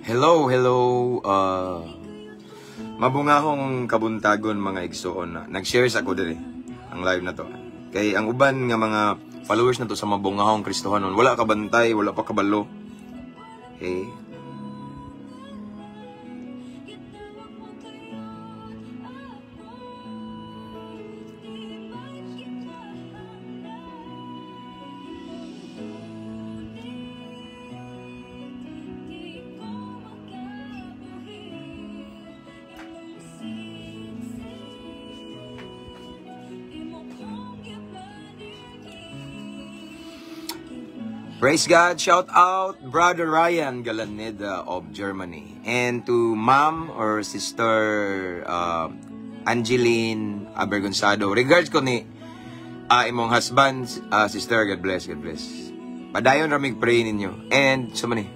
Hello, hello. Mabungahong kabuntagon, mga igsoon na. Nag-share sa ko diri ang live na to. Kay ang uban nga mga followers na to sa Mabungahong Kristohanon, wala kabantay, wala pa kabalo. Okay. Praise God. Shout out Brother Ryan Galaneda of Germany. And to Ma'am or Sister Angeline Abergonzado. Regards ko ni imong husband, Sister, God bless, God bless. Padayon ramig pray ninyo. And so many.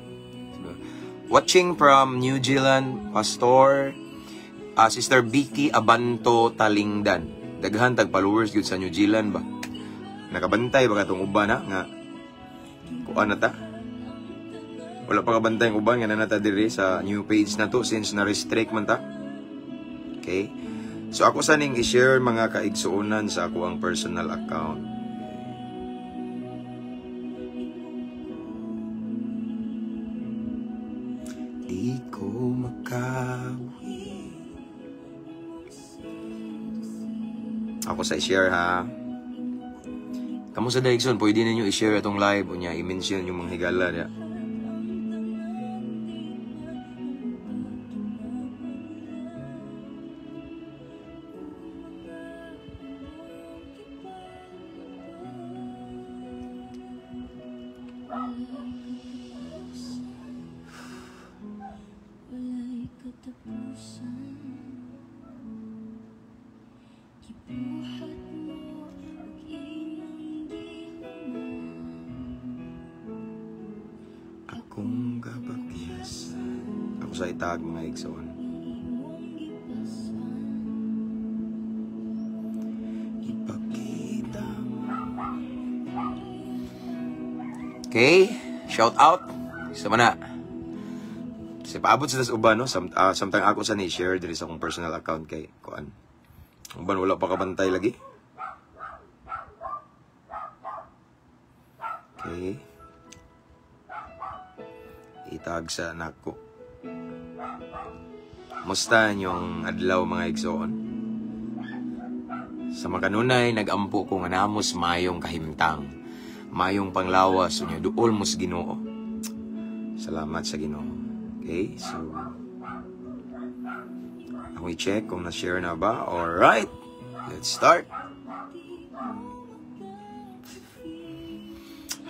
Watching from New Zealand, Pastor, Sister Vicky Abanto Talingdan. Daghan tag followers gyud sa New Zealand ba. Nakabantay ba katong uban ha nga kuan na ta? Wala pa kabantay ang uban nga na nata diri sa new page na to since na-restrict man ta. Okay? So ako sa ning i-share, mga kaigsuonan, sa ako ang personal account. Di ko makawi. Ako sa i-share ha. Kamu sa Daigson, pwede ninyo i-share itong live o niya, i-mention yung mga higala niya. Wala'y katapusan. Gibuhat mo ug imong gihuman. Akong kapakyasan. Ako sa itag, mga igsoon. Imong gipasan. Ipakita mo. Okay, shout out. Sama na. Kasi paabot sa tas uban, no? Samtang ako sa ni-share diri sa akong personal account kay kuan. Uban wala pa kabantay lagi. Okay. Itag sa nako. Musta inyong adlaw, mga igsoon? Sa makanunay, nagampo ko nga namos mayong kahimtang, mayong panglawas, unya duol mos Ginoo. Salamat sa Ginoo. Okay, so ako i-check kung na-share na ba. Alright, let's start.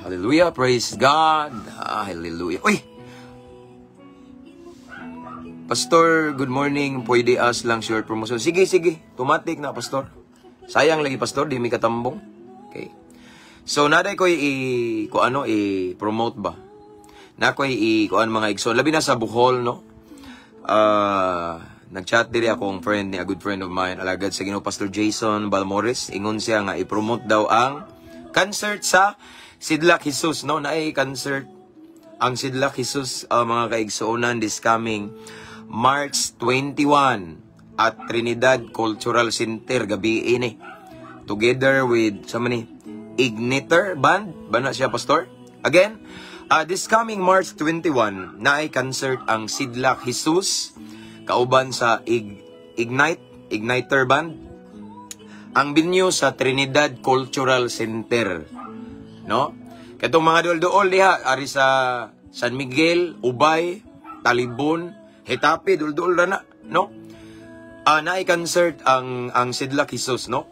Hallelujah, praise God. Ah, hallelujah. Uy! Pastor, good morning. Pwede as lang short promotion. Sige, sige. Tumatik na, Pastor. Sayang lagi, Pastor. Di mi katambong. Okay. So, naday ko i, ko ano, i-promote ba? Na ko i, kuan mga igsoon. Labi na sa Bohol, no? Nag-chat diri akong friend ni a good friend of mine, alagad sa Ginoo, Pastor Jason Balmores. Ingon siya nga i-promote daw ang concert sa Sidlak Jesus, no? Naay concert ang Sidlak Jesus, mga kaigsuonan, this coming March 21 at Trinidad Cultural Center gabi ini. Together with sa ni Igniter Band, ba na siya, Pastor? Again, this coming March 21 naay concert ang Sidlak Jesus kauban sa Igniter Band. Ang venue sa Trinidad Cultural Center. No? Katong mga duol-duol diha ari sa San Miguel, Ubay, Talibon, Getafe, duol-duol ra na, no? Naay concert ang Sidlak Jesus, no?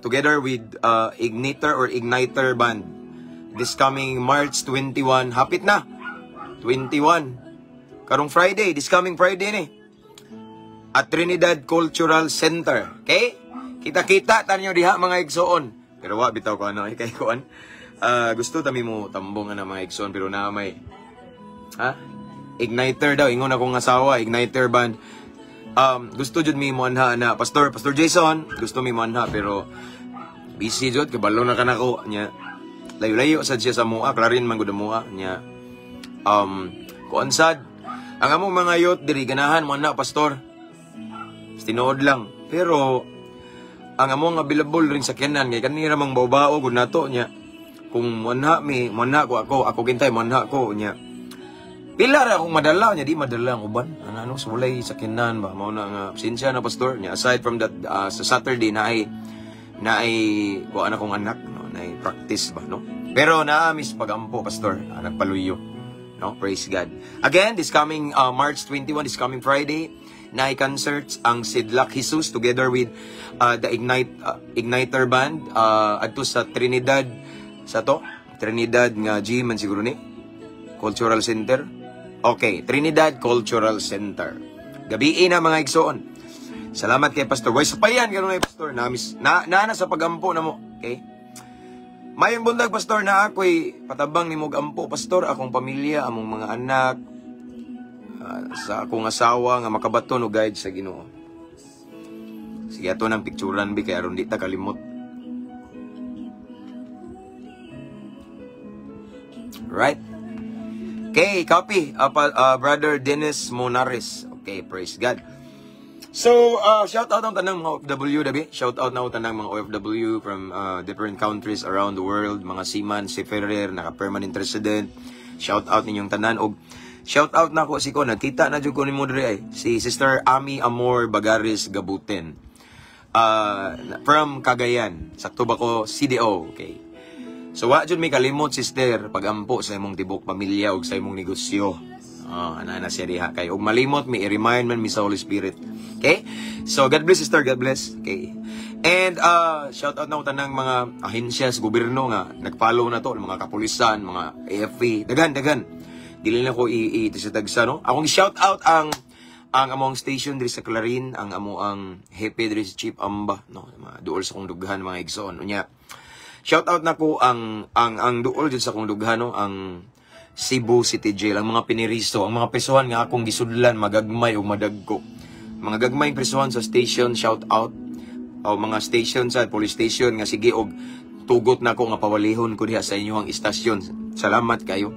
Together with Igniter or Igniter Band. This coming March 21, hapit na. 21. Karong Friday, this coming Friday ni. At Trinidad Cultural Center. Okay? Kita-kita tanyo diha, mga igsoon. Pero wa bitaw ko ano, eh, kay kuan. Gusto tami mo tambong ana, mga igsoon, pero na may ha? Igniter daw ingon akong asawa, Igniter Band. Gusto jud mi mo anha na Pastor, Pastor Jason, gusto mi mo anha pero busy jud kabalo na kanako nya. Layo-layo sad siya sa mua, Clarin man gud ang mua nya. Um Kuan sad. Ang among mga youth diri ganahan mo na, pastor. Tinuod lang. Pero ang among available ring sakyanan kay kanira mang bawbao gud nato nya. Kung muanha mi, muanha ko ako, ako gintay muanha ko nya. Pila ra akong madala nya, di madala ang uban. Ano ano sa walay sakyanan ba, mao na nga pasensya na, pastor nya. Aside from that, sa Saturday na ay kuan akong anak, no, na ay practice ba, no. Pero naa mis pagampo, pastor, nagpaluyo. No, praise God. Again, this coming March 21, this coming Friday, na concerts ang Sidlak Jesus together with the Ignite Igniter Band adto sa Trinidad sa to Trinidad nga gym man siguro ni Cultural Center. Okay, Trinidad Cultural Center. Gabii na, mga igsoon. Salamat kay Pastor. Way sapayan karon kay Pastor. Namis na na, na sa pagampo na mo. Okay? Mayong buntag, Pastor, na ako'y patabang nimo og ampo, Pastor, akong pamilya, among mga anak, sa akong asawa nga makabaton og guide sa Ginoo. Sige, ato nang picturean bi kay aron di ta kalimot. Right? Okay, copy. Brother Dennis Monares. Okay, praise God. So, shout out ang tanang mga OFW, dabi. Shout out na ang tanang mga OFW from different countries around the world, mga seaman, seafarer, naka-permanent resident. Shout out ninyong tanan og shout out na ko si ko, nagkita na jud ko nimo diri ay si Sister Ami Amor Bagaris Gabuten. From Cagayan. Sakto ba ko CDO, okay. So wa jud may kalimot, sister, pagampo sa imong tibok pamilya ug sa imong negosyo. Oh, ana na siya diha kay ug malimot mi, i-remind man mi sa Holy Spirit. Okay? So God bless, sister, God bless. Okay. And shout out na ko tanang mga ahensya sa gobyerno nga nag-follow na to, mga kapulisan, mga AFP, daghan daghan. Dili na ko i i no. Akong shout out ang among station diri sa Clarin, ang amo ang hepe diri sa Chief Amba, no, mga duol sa kong dughan, mga igsoon. Unya, shout out na ko ang duol jud sa kong dughan, no, ang Cebu City Jail, ang mga piniriso, ang mga presohan nga akong gisudlan magagmay ug madagko. Mga gagmay presohan sa station, shout out. O mga station sa police station nga sige og tugot na ko nga pawalihon ko diha sa inyong istasyon. Salamat kayo.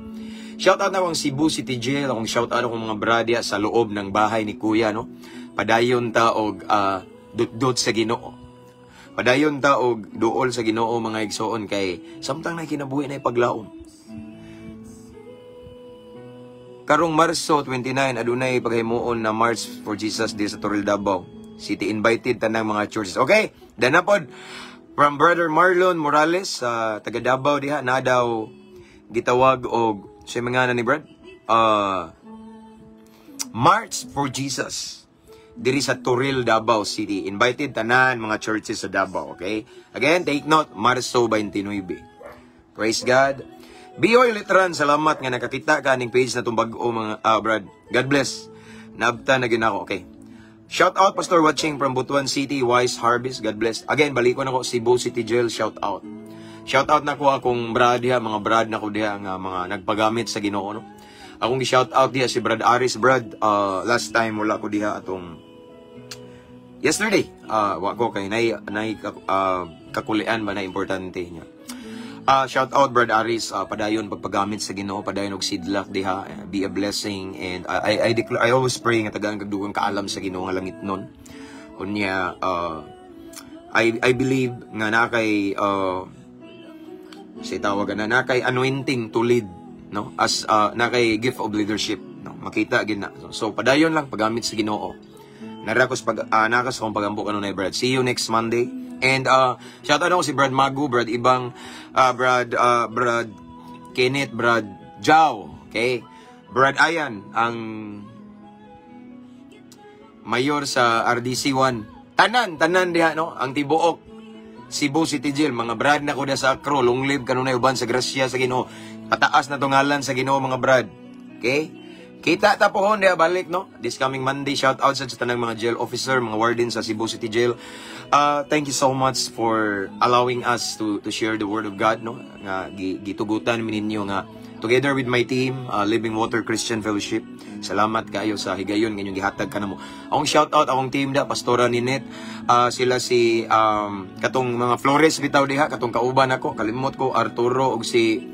Shout out na akong Cebu City Jail, akong shout out akong mga brad sa loob ng bahay ni Kuya, no. Padayon ta og dut-dut sa Ginoo. Padayon ta og duol sa Ginoo, mga igsoon, kay samtang na kinabuhi na paglaom. Karong Marso 29 adunay paghimuon na March for Jesus di sa Toril, Davao City. Invited tanang mga churches. Okay, dana pod from Brother Marlon Morales sa taga Davao diha na daw gitawag og siya mga ni Brad March for Jesus diri sa Toril, Davao City. Invited tanan mga churches sa Davao, okay? Again, take note, Marso 29. Praise God. Bioy Litran, salamat nga nakakita ka aning page na itong bag-o, mga Brad. God bless. Nabta na ginako. Okay. Shout out, Pastor, watching from Butuan City, Wise Harvest. God bless. Again, balik ko na ko Cebu City Jail. Shout out. Shout out na ko akong brad diha, mga brad na ko diha nga mga nagpagamit sa Ginoo, no. Akong gi-shout out diha si Brad Aris. Brad, last time wala ko diha atong yesterday. Wa ko kay nay kakulian ba na importante niya. Shout out Brad Aris, padayon pagpagamit sa Ginoo, padayon og sidlak diha, be a blessing and I declare, I always pray nga tagaan kag dugang kaalam sa Ginoo nga langit nun. Unya, I believe nga na kay say tawagan na na kay anointing to lead, no, as na kay gift of leadership, no, makita gid na. So padayon lang paggamit sa Ginoo. Narakos pag nakas akong pagampo kanunay, Brad. See you next Monday. And shout out ako si Brad Magu, Brad Ibang, Brad Kenneth, Brad Jao, okay? Brad Ayan, ang mayor sa RDC 1. Tanan, tanan diha, no? Ang tibuok Cebu City Jail, mga brad na ko diha sa Acro, long live kanunay uban sa grasya sa Ginoo. Pataas na tungalan sa Ginoo, mga brad. Okay? Kita ta pohon diha balik, no? This coming Monday, shout out sa tanang mga jail officer, mga warden sa Cebu City Jail. Thank you so much for allowing us to share the word of God, no? Nga gitugutan mi ninyo nga together with my team, Living Water Christian Fellowship. Salamat kayo sa higayon nga inyong gihatag kanamo. Akong shout out akong team da, Pastora Ninette, sila si katong mga Flores bitaw diha, katong kauban ako, kalimot ko Arturo og si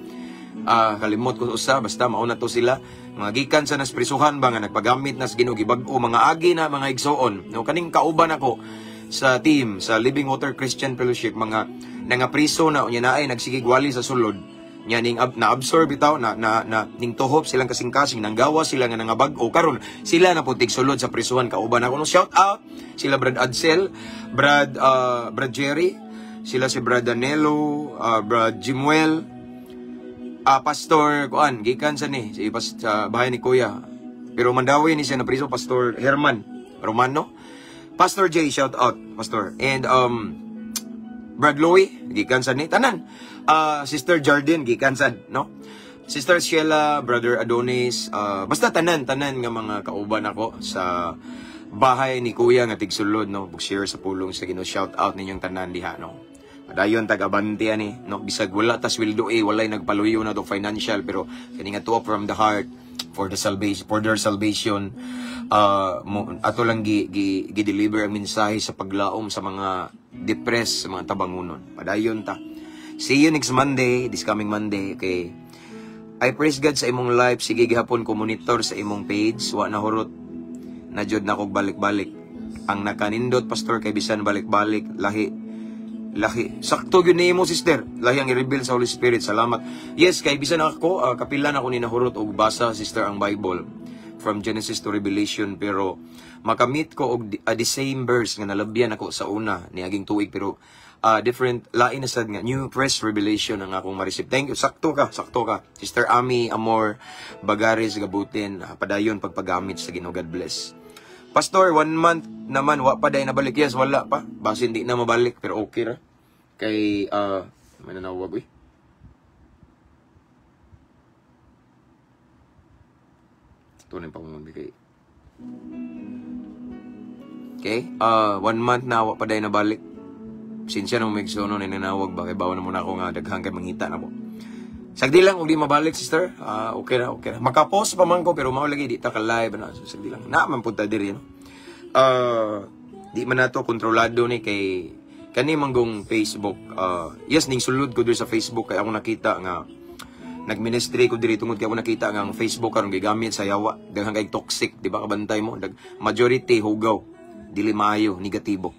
Kalimot ko usa, basta mauna to sila. Mga gikan sa nasprisuhan ba nga nagpagamit nas Ginoo, gibag-o mga agi na, mga igsoon. No, kaning kauban ako sa team sa Living Water Christian Fellowship, mga nangapriso na, unya naay nagsigig wali sa sulod nya ning na-absorb bitaw na na, na ning tuhop silang kasing-kasing, nanggawa sila nga nangabag-o. Karon sila na putig sulod sa prisuhan, kauban ako, no. Shout out sila Brad Adsel, Brad Jerry, sila si Brad Danilo, Brad Jimuel, Pastor kuan gikan sa ni si pas, sa bahay ni Kuya. Pero Mandawi ni siya na priso, Pastor Herman Romano. Pastor J, shout out Pastor. And Brad Louie gikan sa ni tanan. Sister Jardine gikan sa, no. Sister Sheila, Brother Adonis, basta tanan tanan nga mga kauban ako sa bahay ni Kuya nga tigsulod, no, share sa pulong sa Ginoo. Shout out ninyong tanan diha, no. Padayon tag-abante ani, no, bisag wala ta sweldo eh, walay nagpaluyo na to financial, pero kani nga tuwa from the heart for the salvation, for their salvation, mo, ato lang gi deliver ang mensahe sa paglaom sa mga depressed, sa mga tabangunon. Padayon ta. See you next Monday, this coming Monday, okay? I praise God sa imong life. Sige gihapon ko monitor sa imong page, wa na hurot na jud na kog balik-balik. Ang nakanindot, Pastor, kay bisan balik-balik, lahi lahi. Sakto gyud nimo, sister. Lahi ang i-reveal sa Holy Spirit. Salamat. Yes, kay bisan ako, kapila na ako ni nahurot og basa, sister, ang Bible from Genesis to Revelation, pero makamit ko og the same verse nga nalabyan ako sa una niaging tuig, pero different, lain na sad nga new fresh revelation ang akong ma-receive. Thank you. Sakto ka, sakto ka. Sister Ami Amor Bagaris Gabutin, padayon pagpagamit sa Ginoo. God bless. Pastor, one month naman, wa pa day nabalik. Yes, wala pa. Basin di na mabalik, pero okay ra. Kay, may nanawag, uy. Ito na yung pangungun, kay. Okay, one month na, wa pa day nabalik. Sinsya nang may no, nanawag ba? Kay bawa na muna ako nga daghang kay mangita na po. Sagdi lang, kung di mabalik, sister. Okay na, okay na. Makapost pa man ko, pero mao lagi, di ta ka live. Ano, so, sagdi lang. Na, man punta diri, no? Di man nato kontrolado ni kay kani manggong Facebook. Yes, ning sulod ko diri sa Facebook kay ako nakita nga nagministry ko diri tungod kay ako nakita nga ang Facebook karon gigamit sa yawa. Daghang kay toxic, di ba, kabantay mo? Majority hugaw, dili maayo, negatibo.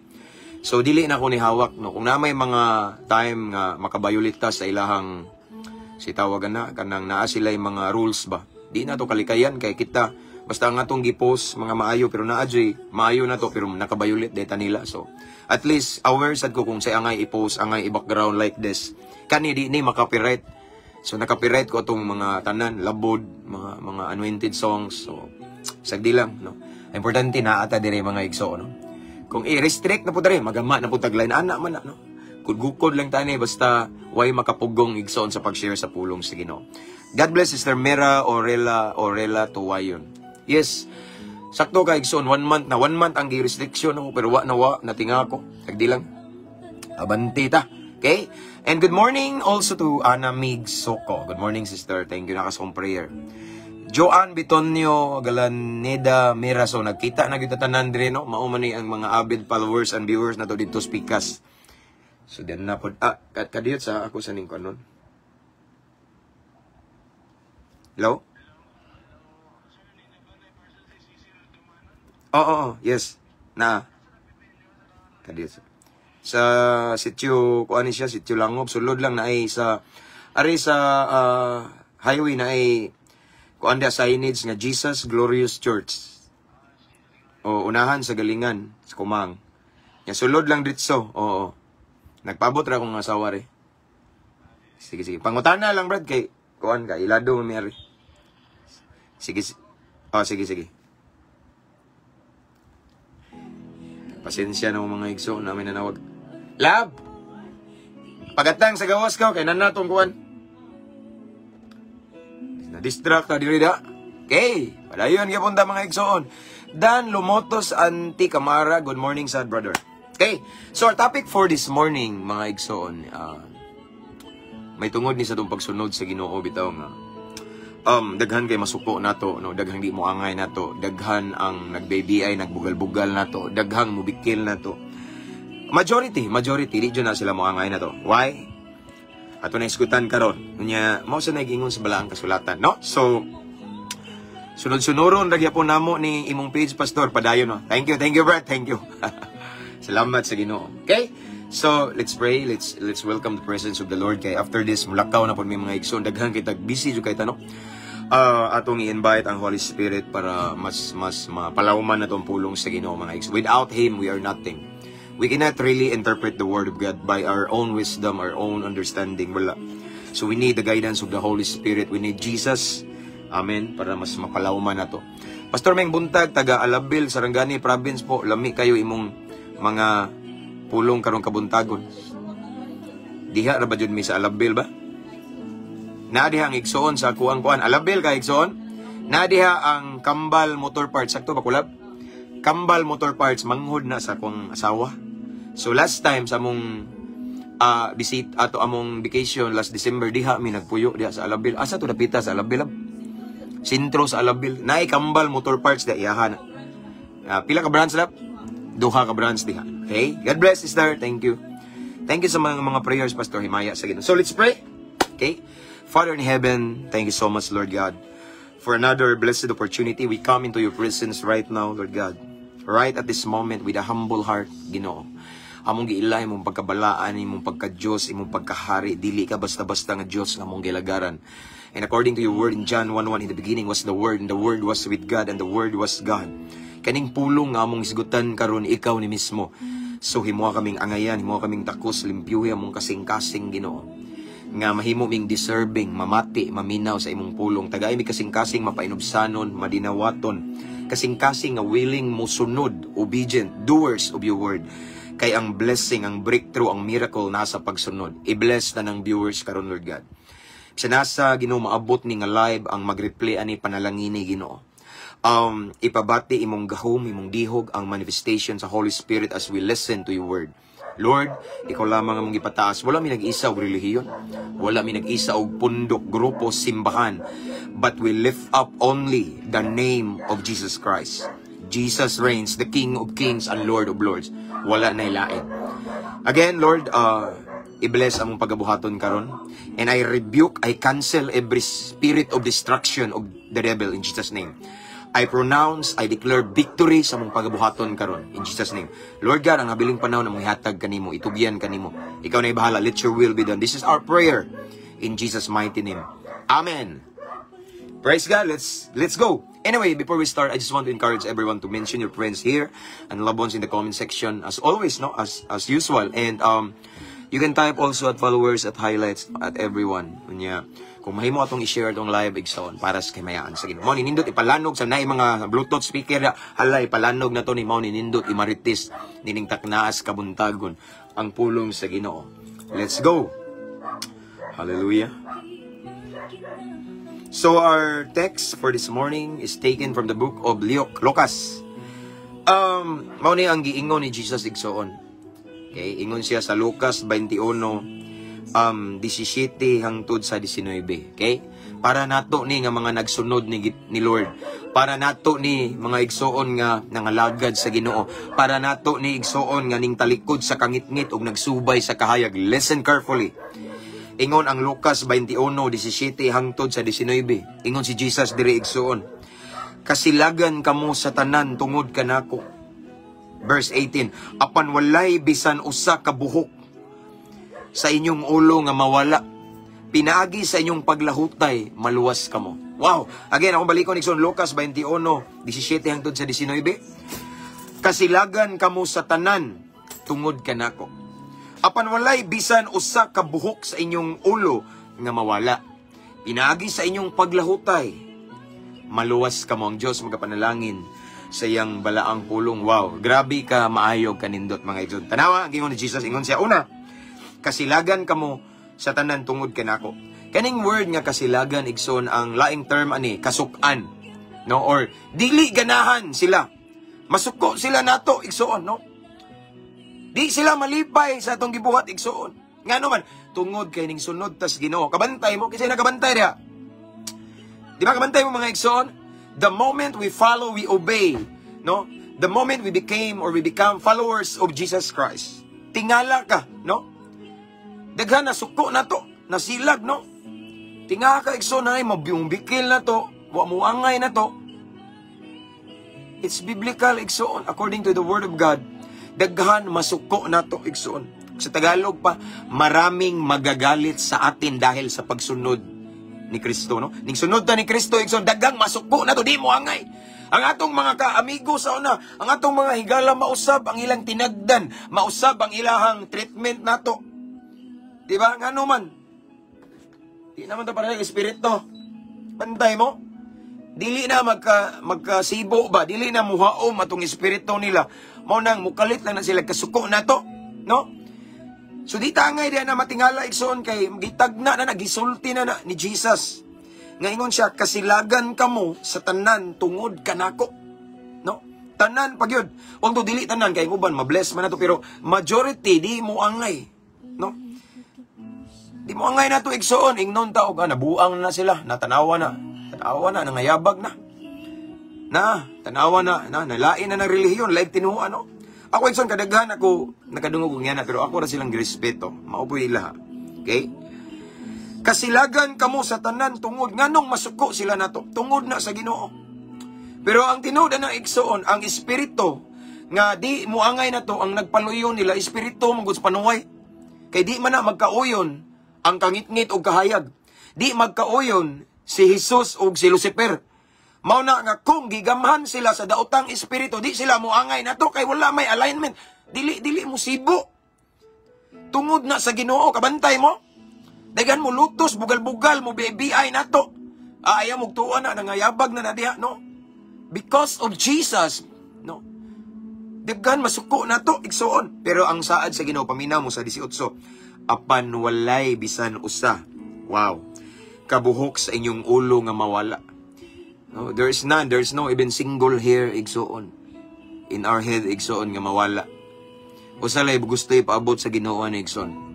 So dili na ko ni hawak, no. Kung na may mga time nga makabayulit ta sa ilahang si tawagan na kanang naa sila yung mga rules ba. Di na to kalikayan kay kita basta ang atong gipost mga maayo, pero naa jud maayo na to pero nakabayulit data nila. So at least aware sad ko kung say angay i-post, angay i-background like this. Kani di ni makapiright. So nakapiright ko atong mga tanan, labod, mga anointed songs. So sagdi lang, no. Importante na ata dire mga igso, no. Kung i-restrict na po dere, magama na po tagline ana man na, no. Kudgukod lang tani basta way makapugong igsoon sa pag-share sa pulong sa Ginoo. God bless Sister Mera Orela Orela Tuwayon. Yes. Sakto ka, igsoon, one month na, one month ang gi-restriction ako, pero wa na wa natinga ako. Sagdi lang. Abante ta. Okay? And good morning also to Ana Mig Soko. Good morning, sister. Thank you nakasong prayer. Joanne Bitonio Galaneda Miraso, nagkita na gyud tanan dire, no. Mao man ni ang mga avid followers and viewers nato didto sa Pikas. So diyan na pod kadiyot sa ako sa ning kanon. Hello? Oo, oo, yes. Na. Kadiyot sa sitio kuan ni siya, sitio Langob, sulod lang na ay sa ari sa highway na ay kuan da signage nga Jesus Glorious Church. O unahan sa galingan sa Kumang. Ya sulod lang ditso. Oo. Nagpabot ra akong asawa re. Sige, sige. Pangutana lang, Brad, kay kuan ka ilado mi ari. Sige. Oh, sige, sige. Pasensya na mga igso namin nanawag. Lab. Pagatang sa gawas ka kay nanatong kuan. Na-distract na diri da. Okay, padayon gyapon ta mga igsoon. Dan Lumotos Anti Camara, good morning sad brother. Okay, so our topic for this morning mga igsoon, may tungod ni sa itong pagsunod sa Ginoo bitaw nga daghan kay masuko nato, no, daghang di mo angay nato, daghan ang nagbaby ay nagbugal-bugal nato, daghang mubikil nato. Majority di jud na sila mo angay nato. Why? Ato na isgutan karon. Unya, mao sa nagingon sa balaang kasulatan, no? So, sunod-sunuron ra gyapon namo ni imong page, Pastor, padayon, no. Thank you, Brad. Thank you. Salamat sa Ginoo. Okay? So, let's pray. Let's welcome the presence of the Lord kay after this mulakaw na pud mi, mga igsoon, daghan kay tag busy jud kay ta, no. Atong i-invite ang Holy Spirit para mas mapalawman na tong pulong sa Ginoo, mga igsoon. Without Him, we are nothing. We cannot really interpret the Word of God by our own wisdom, our own understanding. Wala. So we need the guidance of the Holy Spirit. We need Jesus. Amen. Para mas mapalawman na to. Pastor, maayong buntag, taga Alabil, Sarangani Province po. Lami kayo imong mga pulong karong kabuntagon. Diha ra ba jud mi sa Alabil ba? Na diha ang igsoon sa kuang kuan. Alabil ka, igsoon? Na diha ang Kambal Motor Parts. Sakto ba, kulab? Kambal Motor Parts, manghod na sa akong asawa. So last time sa among visit ato, among vacation last December, diha mi nagpuyo diha sa Alabil. Asa to dapita sa Alabil? Ab? Sentro sa Alabil. Naay Kambal Motor Parts diha, iyahan. Pila ka branch lap? Duha ka branch diha. Okay? God bless, sister. Thank you. Thank you sa mga prayers, Pastor. Himaya sa Ginoo. So let's pray. Okay? Father in heaven, thank you so much, Lord God, for another blessed opportunity. We come into your presence right now, Lord God. Right at this moment with a humble heart, Ginoo. Among giila imong pagkabalaan, imong pagka-Diyos, imong pagkahari. Dili ka basta-basta nga Diyos nga among gilagaran. And according to your word in John 1:1, in the beginning was the Word, and the Word was with God, and the Word was God. Kaning pulong nga among isgutan karon, ikaw ni mismo. So himoa kaming angayan, himoa kaming takos, limpyuhi among kasing-kasing, Ginoo. Nga mahimo ming deserving, mamati, maminaw sa imong pulong. Tagay mi kasing-kasing mapainubsanon, madinawaton. Kasing-kasing nga willing mo sunod, obedient, doers of your word. Kay ang blessing, ang breakthrough, ang miracle nasa pagsunod. I-bless na ng viewers karon, Lord God. Sa nasa Ginoo maabot ni nga live, ang mag-replay ani, panalangini, Ginoo. Ipabati imong gahom, imong dihog, ang manifestation sa Holy Spirit as we listen to your word. Lord, ikaw lamang ang among ipataas. Wala mi nag-isa og relihiyon. Wala mi nag-isa og pundok, grupo, simbahan. But we lift up only the name of Jesus Christ. Jesus reigns, the King of Kings and Lord of Lords. Wala na ilain. Again, Lord, i-bless among pagabuhaton karon. And I rebuke, I cancel every spirit of destruction of the devil in Jesus' name. I pronounce, I declare victory sa among pagabuhaton karon in Jesus' name. Lord God, ang habiling panahon among ihatag kanimo, itugyan kanimo. Ikaw na bahala. Let your will be done. This is our prayer in Jesus' mighty name. Amen. Praise God. Let's go. Anyway, before we start, I just want to encourage everyone to mention your friends here and loved ones in the comment section as always, no, as usual. And you can type also at followers, at highlights, at everyone. Unya, kung mahimo atong i-share atong live, igsoon, para sa kahimayaan sa Ginoo. Mao ni nindot ipalanog sa naay mga Bluetooth speaker, hala, ipalanog na to ni mao ni nindot imaritis nining taknaas kabuntagon ang pulong sa Ginoo. Let's go. Hallelujah. So our text for this morning is taken from the book of Luke, Lucas. Mao ni ang giingon ni Jesus, igsoon. Okay, ingon siya sa Lucas 21 17 hangtod sa 19. Okay? Para nato ni nga mga nagsunod ni Lord. Para nato ni mga igsoon nga nangalagad sa Ginoo. Para nato ni igsoon nga ning talikod sa kangitngit ug nagsubay sa kahayag. Listen carefully. Ingon ang Lucas 21:17 hangtod sa 19. Ingon si Jesus diri, igsoon: "Kasilagan kamo sa tanan tungod kanako." Verse 18, "Apan walay bisan usa ka buhok sa inyong ulo nga mawala. Pinaagi sa inyong paglahutay, maluwas kamo." Wow! Again, akong balikon, igsoon, Lucas 21:17 hangtod sa 19. "Kasilagan kamo sa tanan tungod kanako. Apan walay bisan usa ka buhok sa inyong ulo nga mawala. Pinaagi sa inyong paglahutay, maluwas kamo." Ang Diyos magapanalangin sa iyang balaang pulong. Wow, grabe ka maayo kanindot, mga igsoon. Tanawa, ang ingon ni Jesus, ingon siya una, "Kasilagan kamo sa tanan tungod kanako." Kaning word nga kasilagan, igsoon, ang laing term ani kasukan, no, or dili ganahan sila. Masuko sila nato, igsoon, no? Di sila malipay sa atong gibuhat, igsoon. Ngano man, tungod kay ning sunod tas Ginoo. Kabantay mo kasi nakabantay diha. Di ba kabantay mo, mga igsoon? The moment we follow, we obey, no? The moment we became or we become followers of Jesus Christ. Tingala ka, no? Daghan na suko na to, no? Nasilag, no? Tinga ka, igsoon, ay mabikil na to, wa mo angay na to. It's biblical, igsoon, according to the Word of God. Daghan masuko na to, igsoon. Sa Tagalog pa, maraming magagalit sa atin dahil sa pagsunod ni Kristo, no? Ning sunod ta ni Kristo, igsoon, daghang masuko na to, di mo angay. Ang atong mga kaamigo sa una, ang atong mga higala mausab ang ilang tinagdan, mausab ang ilahang treatment nato. Di ba? Ngano man? Di naman to pareha espiritu. Bantay mo. Dili na magkasibo ba, dili na muhaom atong espiritu nila. Mao nang mukalit lang na sila kasuko nato, no? So di tangay di na matingala, igsoon, kay gitagna na na gisulti na na ni Jesus. Nga ingon siya, "Kasilagan kamo sa tanan tungod kanako." No? Tanan pag yun. Although dili tanan kay uban mabless man nato, pero majority di mo angay, no? Di mo angay nato, igsoon, ingnon ta og ah, nabuang na sila, natanawa na. Tanawa na, nangayabag na. Na, tanawa na, na nalain na ng relihiyon, like tinuo no. Ako, igsoon, kadaghan ako nakadungog og yana, pero ako ra silang girespeto. Mao po ila. Okay? Kasilagan kamo sa tanan tungod, nganong masuko sila nato? Tungod na sa Ginoo. Pero ang tinuod na, igsoon, ang espiritu nga di muangay na to ang nagpaluyo nila, espiritu man gud sa panuway. Kay di man na magkauyon ang kangitngit og kahayag. Di magkauyon si Jesus ug si Lucifer. Mao na nga kung gigamhan sila sa daotang espiritu, di sila muangay nato kay wala may alignment. Dili dili mo sibo. Tungod na sa Ginoo, kabantay mo. Daghan mo lutos, bugal-bugal mo BBI nato. Ah, ayaw mo tuwa na, nangayabag na na diha, no? Because of Jesus, no? Daghan masuko nato, igsoon. Pero ang saad sa Ginoo, paminaw mo sa 18, apan walay bisan usa. Wow. Kabuhok sa inyong ulo nga mawala. No, there is none, there is no even single hair, igsoon, in our head, igsoon, nga mawala. Usa lay gusto ipaabot sa Ginoo ni, igsoon.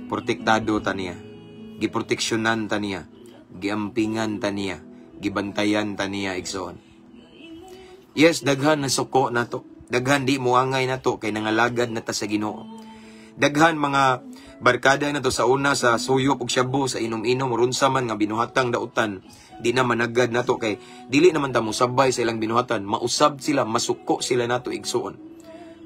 Protektado ta niya. Giproteksyonan ta niya. Giampingan ta niya. Gibantayan ta niya, igsoon. Yes, daghan na suko nato. Daghan di moangay nato kay nangalagad na ta sa Ginoo. Daghan mga barkada na to sa una sa suyop ug shabu, sa inom-inom, runsa man nga binuhatang dautan, di na managad nato kay dili naman ta mosabay sa ilang binuhatan. Mausab sila, masuko sila nato, igsoon.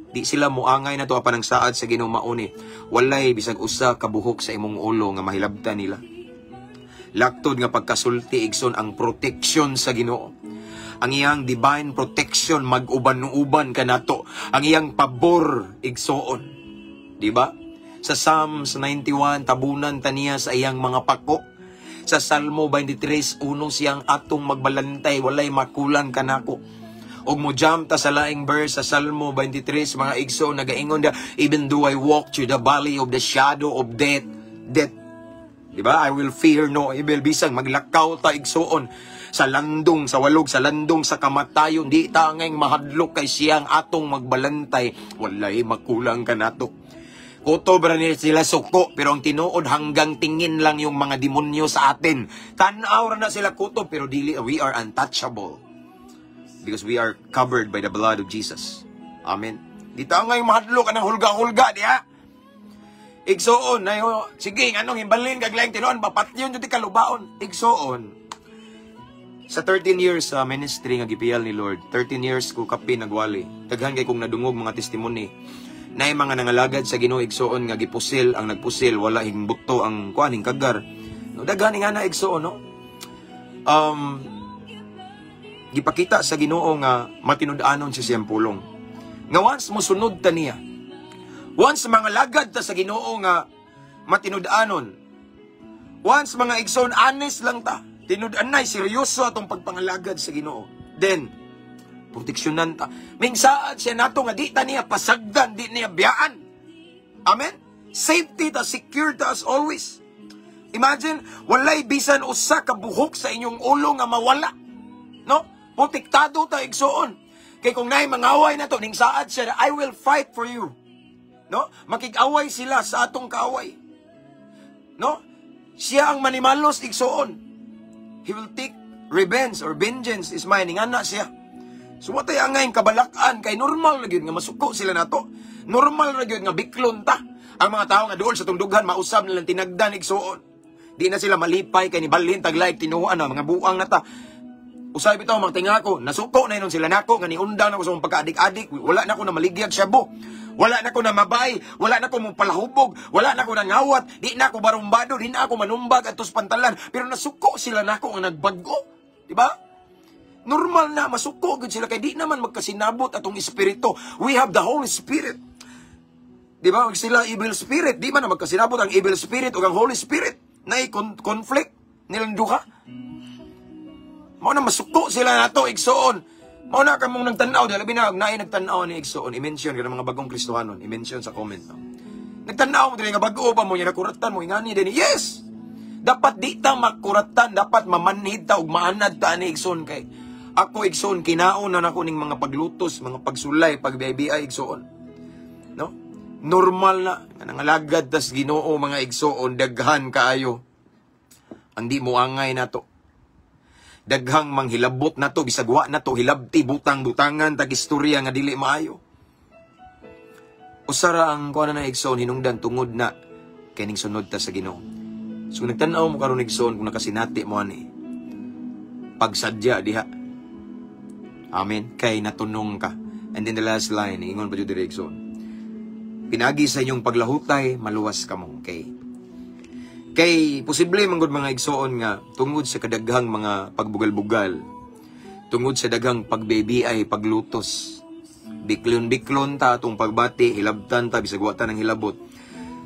Di sila moangay nato, apan ang saad sa Ginoo mauni, walay bisag usa ka buhok sa imong ulo nga mahilabtan nila. Laktod nga pagkasulti, igsoon, ang protection sa Ginoo. Ang iyang divine protection mag-uban-uban kanato. Ang iyang pabor, igsoon. Di ba? Sa Psalms 91, tabunan ta niya sa iyang mga pako. Sa Salmo 23:1, siyang atong magbalantay, walay makulang kanako. Og mo jump ta sa laing verse sa Salmo 23, mga igsoon, nagaingon da, "Even though I walk through the valley of the shadow of death." Di ba? "I will fear no evil." Bisang maglakaw ta, igsoon, sa landong, sa walog, sa landong, sa kamatayon, di ta angay mahadlok kay siyang atong magbalantay. Walay makulang kanato. Kutob ra ni sila suko, pero ang tinuod hanggang tingin lang yung mga demonyo sa atin. Tanaw ra na sila kutob, pero dili, we are untouchable. Because we are covered by the blood of Jesus. Amen. Di ta angay mahadlok kanang hulga-hulga, diha. Igsoon, nayo, sige, anong himbalin kag laing tinuon, bapatyon jud kalubaon. Igsoon, sa 13 years sa ministry nga gipiyal ni Lord, 13 years ko kapin nagwali. Daghan kay kong nadungog mga testimony. Naay mga nangalagad sa Ginoo, igsoon, nga gipusil ang nagpusil, wala hing bukto ang kuan hing kagar. No, daghan nga na, igsoon, no. Gipakita sa Ginoo nga matinud-anon si siyang pulong. Nga once mo sunod ta niya, once mga lagad ta sa Ginoo nga matinud-anon, once, mga igsoon, honest lang ta, tinud-anay, seryoso atong pagpangalagad sa Ginoo. Then, proteksyonan ta. Mingsaad siya nato nga di ta niya pasagdan, di niya biyaan. Amen? Safety ta, secure ta as always. Imagine, walay bisan usa ka buhok sa inyong ulo nga mawala. No? Protektado ta, igsoon. Kay kung naay mangaway na to, ning saad siya, "I will fight for you." No? Makig-away sila sa atong kaaway. No? Siya ang manimalos, igsoon. He will take revenge or "Vengeance is mine." Ingana siya. So watay angay kabalakan kay normal na gyud nga masuko sila nato. Normal na gyud nga biklon ta. Ang mga tao nga duol sa tungdughan, mausab nilang tinagdan, igsuon. Di na sila malipay kay nibalhin tag like tinuan na mga buang na ta. Usay bitaw mga tinga ko, nasuko na inon sila nako nga niundang nako sa akong pagkaadik-adik, wala na ko na maligyag shabu. Wala na ko na mabay, wala na ko mo palahubog, wala na ko nangawat, di na ako barumbado, di na ako manumbag atos pantalan, pero nasuko sila nako nga nagbag-o. Di ba? Normal na masuko gud sila kay di naman magkasinabot atong espiritu. We have the Holy Spirit. Di ba? Sila evil spirit, di man na magkasinabot ang evil spirit o ang Holy Spirit. Naay conflict nilang duha. Mao na masuko sila nato, igsuon. Mao na kamong nagtan-aw, di labi na naay nagtan-aw ni, igsuon. I-mention ka mga bagong Kristohanon, i-mention sa comment, no. Nagtan-aw mo dili nga bag-o pa mo nya, nakuratan mo ingani din. Yes. Dapat di ta makuratan, dapat mamanhid ta ug maanad ta ani, igsuon, kay ako, igsuon, kinaon na nako ning mga paglutos, mga pagsulay, pagbiay igsuon. No? Normal na nga nangalagad tas Ginoo, mga igsuon, daghan kaayo ang di mo angay nato. Daghang manghilabot nato bisag wa nato hilabti, butang-butangan tag istorya nga dili maayo. Usara ang kuan na, igsoon, hinungdan tungod na kining sunod ta sa Ginoo. So nagtan-aw mo karon, igsoon, kung nakasinati mo ani, pagsadya diha. Amen. Kay natunong ka. And then the last line, ingon pa jud diri, igsoon. Pinagi sa inyong paglahutay, maluwas kamo. Okay. Kay posible man gud, mga igsoon, nga tungod sa kadaghang mga pagbugal-bugal, tungod sa daghang pagbebi ay paglutos, biklon-biklon ta atong pagbati, hilabtan ta bisag wa ta nang hilabot.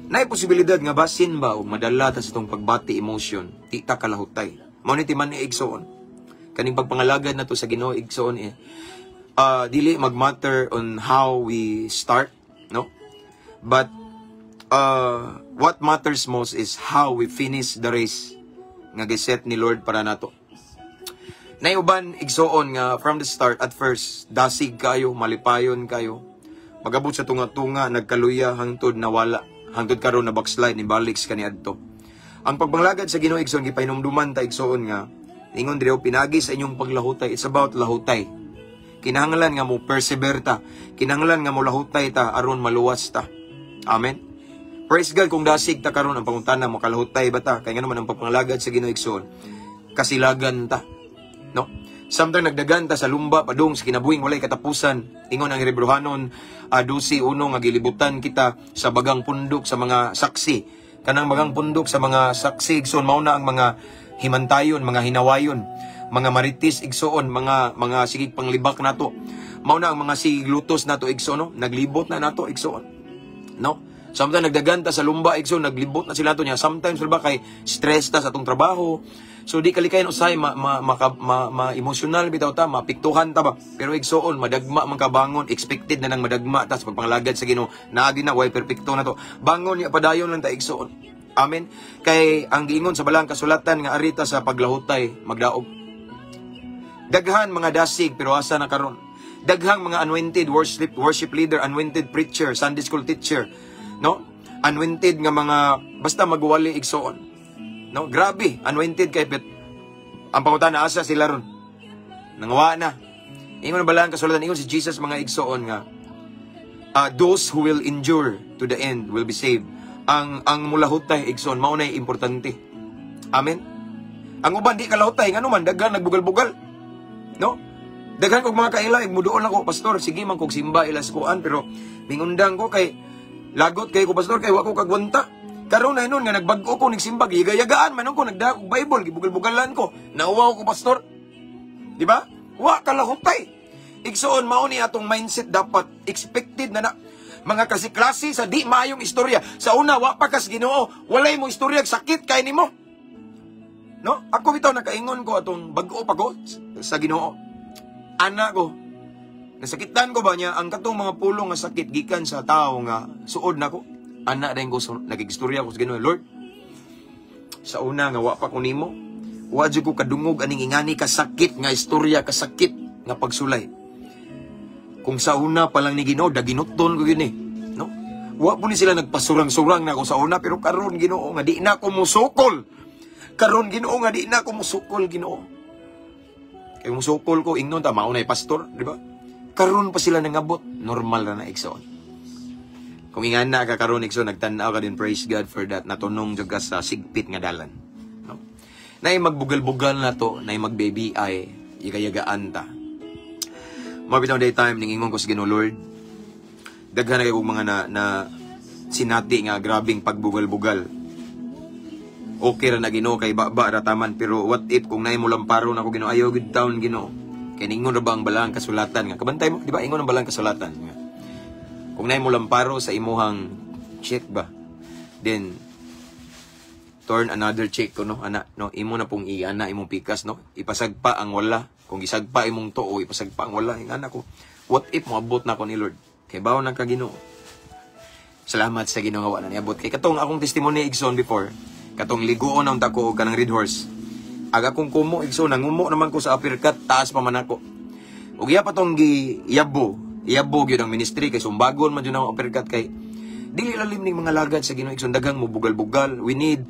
Naay posibilidad nga basin ba og madala ta sa itong pagbati emotion, di ta kalahutay. Mao ni timan ni, igsoon. Kaning pagpangalagad nato sa Ginoo, igsoon eh. Dili magmatter on how we start, no? But what matters most is how we finish the race nga giset ni Lord para nato. Naiuban, igsoon, nga from the start, at first, dasig kayo, malipayon kayo. Magabot sa tunga-tunga, nagkaluya hangtod nawala, hangtod karon na backslide ni balik sa kaniadto. Ang pagpangalagad sa Ginoo, igsoon, gipahinumduman ta, igsoon, nga ingon diri, pinagi sa inyong paglahutay. It's about lahutay. Kinahanglan nga mo persevere ta. Kinahanglan nga mo lahutay ta aron maluwas ta. Amen. Praise God kung dasig ta karon. Ang pangutana, makalahutay ba ta? Kay ngano man ang pagpangalagad sa Ginoo, igsoon, kasilagan ta. No? Samtang nagdagan ta sa lumba padung sa kinabuhing walay katapusan, ingon ang Hebreohanon 12:1 nga gilibutan kita sa bagang pundok sa mga saksi. Kanang bagang pundok sa mga saksi, igsoon, mao na ang mga himantayon, mga hinawayon, mga maritis, igsoon, mga sigig panglibak nato. Mao na ang mga sigig lutos nato, igsoon, no? Naglibot na nato, igsoon. No? Samtang nagdagan ta sa lumba, igsoon, naglibot na sila to niya. Sometimes ba kay stress ta sa atong trabaho. So di kalikayan usay ma, ma, maka, ma, ma emotional bitaw ta, mapiktuhan ta ba. Pero igsoon, madagma man kabangon, expected na nang madagma ta sa pagpangalagad sa Ginoo. Naagi na way perpekto na to. Bangon niya, padayon lang ta, igsoon. Amen. Kay ang giingon sa balang kasulatan nga arita sa paglahutay magdaog. Daghan mga dasig pero asa na karon? Daghang mga anointed worship leader, anointed preacher, Sunday school teacher, no? Anointed nga mga basta magwali, igsoon. No, grabe, anointed kay pet. Ang pangutana, asa sila ron? Nangawa na. Ingon na balang kasulatan, ingon si Jesus, mga igsoon, nga those who will endure to the end will be saved. Ang mulahutay, igsoon, mao na importante. Amen. Ang uban di kalahutay ngano man daghan nagbugal-bugal. No? Daghan kog mga kaila, muduol ako, "Pastor, sige man kog simba ilas kuan, pero mingundang ko kay lagot kay ko, pastor, kay wa ko kagwanta." Karon na hinon nga nagbag-o ko nagsimba, gigayagaan man ko, nagdala og Bible, gibugal-bugalan ko. Nauwaw ko, pastor. Di ba? Wa kalahutay. Igsoon, mao ni atong mindset dapat expected na na mga klase-klase sa di maayong istorya. Sa una, wa pa kas Ginoo, walay mo istorya sakit kay nimo. No? Ako bitaw nakaingon ko atong bag-o pa ko sa Ginoo. Ana ko. Nasakitan ko ba niya ang katong mga pulong nga sakit gikan sa tao nga suod nako. Ana rin ko so, nagigistorya ko sa Ginoo, "Lord, sa una nga wa pa ko nimo, wa jud ko kadungog aning ingani kasakit nga istorya, kasakit nga pagsulay. Kung sa una pa lang ni Ginoo, daginuton ko gini, no? Wa po ni sila nagpasurang-surang na ako sa una, pero karon, Ginoo, nga di na ako musukol. Karon, Ginoo, nga di na ako musukol, Ginoo. Kay musukol ko, ingnon ta mao na pastor, di ba? Karon pa sila nangabot, normal ra na, igsoon." Kung ingana ka karon, igsoon, nagtan-aw ka din, praise God for that. Natunong jud ka sa sigpit nga dalan. No? Naay magbugal-bugal na to, naay mag-baby ay ikayagaan ta. Mao bitaw day time ningingon ko sa Ginoo, "Lord, daghan na kay kog mga na sinati nga grabing pagbugal-bugal. Okay ra na, Ginoo, kay baba ra taman, pero what if kung naay mulamparo na ko, Ginoo? Ayaw gud taon, Ginoo." Kay ningon ra ba ang balang kasulatan nga kabantay mo, di ba? Ingon ang balang kasulatan nga kung naay mulamparo sa imuhang cheek ba, then turn another cheek ko, no, ana, no? Imo na pong iana imong pikas, no? Ipasagpa ang wala. Kung gisagpa imong tuo, ipasagpa ang wala. Ingana ko, what if moabot na ako ni Lord? Kay bawo nang ka, Ginoo. Salamat sa Ginoo nga wa na niabot, kay katong akong testimony, igsoon, before katong liguon ang tako og kanang Red Horse, aga kong kumo, igsoon, nangumo naman ko sa uppercut, taas pa man ako ug iya pa tong gi yabo yabo gyud ang ministry kay sumbagon man jud ang uppercut, kay dili lalim ning mga lagad sa Ginoo, igsoon. Daghang mo bugal-bugal. We need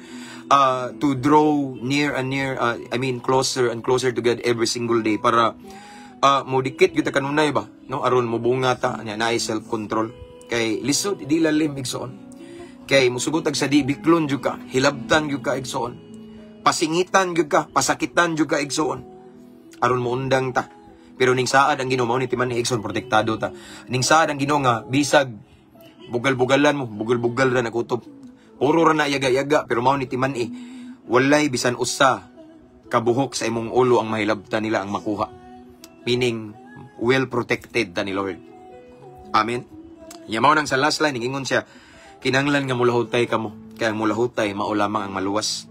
to draw near and near, I mean, closer and closer to God every single day para mo dikit gyud ta kanunay ba, no, aron mo bunga ta nya naay self control, kay lisod, di lalim, igsoon, kay musugot ag sa di biklon jud ka, hilabtan jud ka, igsoon, pasingitan jud ka, pasakitan jud ka, igsoon, aron moundang ta. Pero ning saad ang Ginoo, mao ni timan ni, igsoon, protektado ta. Ning saad ang Ginoo nga bisag bugal-bugalan mo, bugal-bugal ra nakutob. Puro ra na yaga-yaga, pero mao ni timan eh. Walay bisan usa kabuhok sa imong ulo ang mahilabtan nila ang makuha. Meaning, well protected ta ni Lord. Amen. Nya mao nang sa last line, ingon siya, kinanglan nga mulahutay kamo. Kaya ang mulahutay, mao lamang ang maluwas.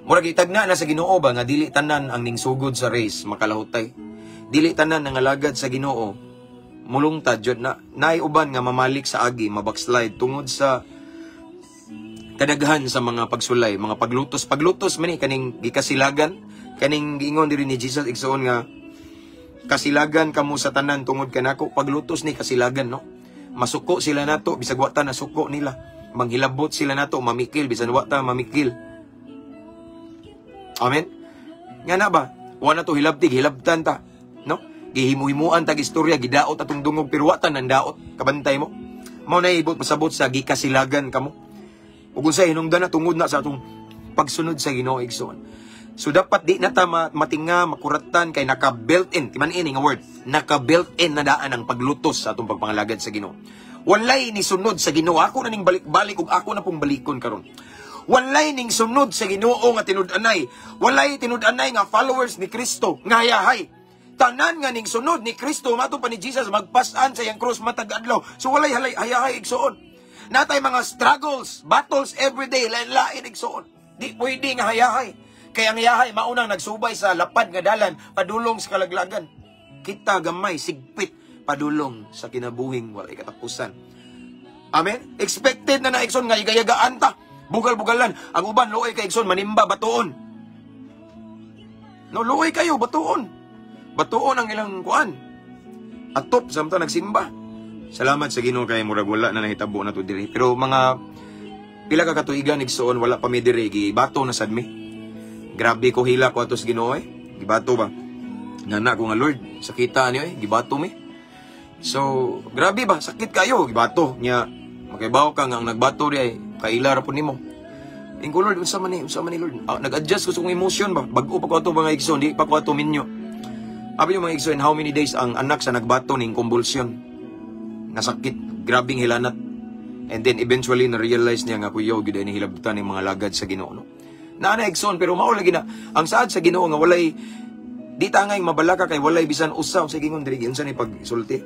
Murag itagna na sa Ginoo ba nga dili tanan ang ningsugod sa race makalahutay. Dili tanan ang alagad sa Ginoo mulungtad jud na. Naay uban nga mamalik sa agi, mabackslide tungod sa kadaghan sa mga pagsulay, mga paglutos. Paglutos man ni kaning gikasilagan, kaning giingon diri ni Jesus, igsoon, nga kasilagan kamo sa tanan tungod kanako. Paglutos ni kasilagan, no? Masuko sila nato bisag wa ta nasuko nila. Manghilabot sila nato, mamikil bisan wa ta mamikil. Amen. Nga na ba? Wa na to hilabtig, hilabtan ta, no? Gihimuhimuan tag istorya, gidaot atong dungog pero wa ta nandaot. Kabantay mo. Mao na ibot pasabot sa gikasilagan kamo. Ug unsay hinungdan na tungod na sa atong pagsunod sa Ginoo, igsoon. So dapat di na ta matinga, makuratan kay naka built-in, timan ini nga word, naka built-in na daan ang paglutos sa atong pagpangalagad sa Ginoo. Walay ni sunod sa Ginoo. Ako na ning balik-balik ug ako na pong balikon karon. Walay ning sunod sa Ginoo nga tinud-anay. Walay tinud-anay nga followers ni Kristo nga hayahay. Tanan nga ning sunod ni Kristo, mato pa ni Jesus magpasan sa iyang cross matag adlaw. So walay halay hayahay, igsoon. Natay mga struggles, battles every day, lain-lain, igsoon. Di pwede nga hayahay. Kaya ang hayahay maunang nagsubay sa lapad nga dalan padulong sa kalaglagan. Kita gamay sigpit padulong sa kinabuhing walay katapusan. Amen? Expected na na, igsoon, nga igayagaan ta. Bugal-bugalan. Ang uban luoy kay, igsoon, manimba batuon. No, luoy kayo batuon. Batuon ang ilang kuan. Atop samtang nagsimba. Salamat sa Ginoo kay murag wala na nahitabo na to diri. Pero mga pila ka katuigan, igsoon, wala pa mi diri, gibato na sad mi. Grabe ko hila ko ato sa Ginoo eh. Gibato ba? Nana ko nga, "Lord, sakita niyo eh, gibato mi." So, grabe ba, sakit kayo, gibato. Nya, makibaw ka nga ang nagbato di ay kaila ra po nimo. Ingko, "Lord, unsa man ni, Lord?" Ah, nag-adjust ko sa akong emotion ba? Bag-o pa ko ato, mga igsoon, di pa ko ato minyo. Abi yung mga igsoon, how many days ang anak sa nagbato ning convulsion? Nasakit, grabing hilanat. And then eventually na-realize niya nga kuyaw gyud ni hilabtan ni mga lagad sa Ginoo, no. Naa na, igsoon, pero mao lagi na ang saad sa Ginoo nga walay di ta ngay mabalaka kay walay bisan usa sa gingon diri, unsa ni pagsulti.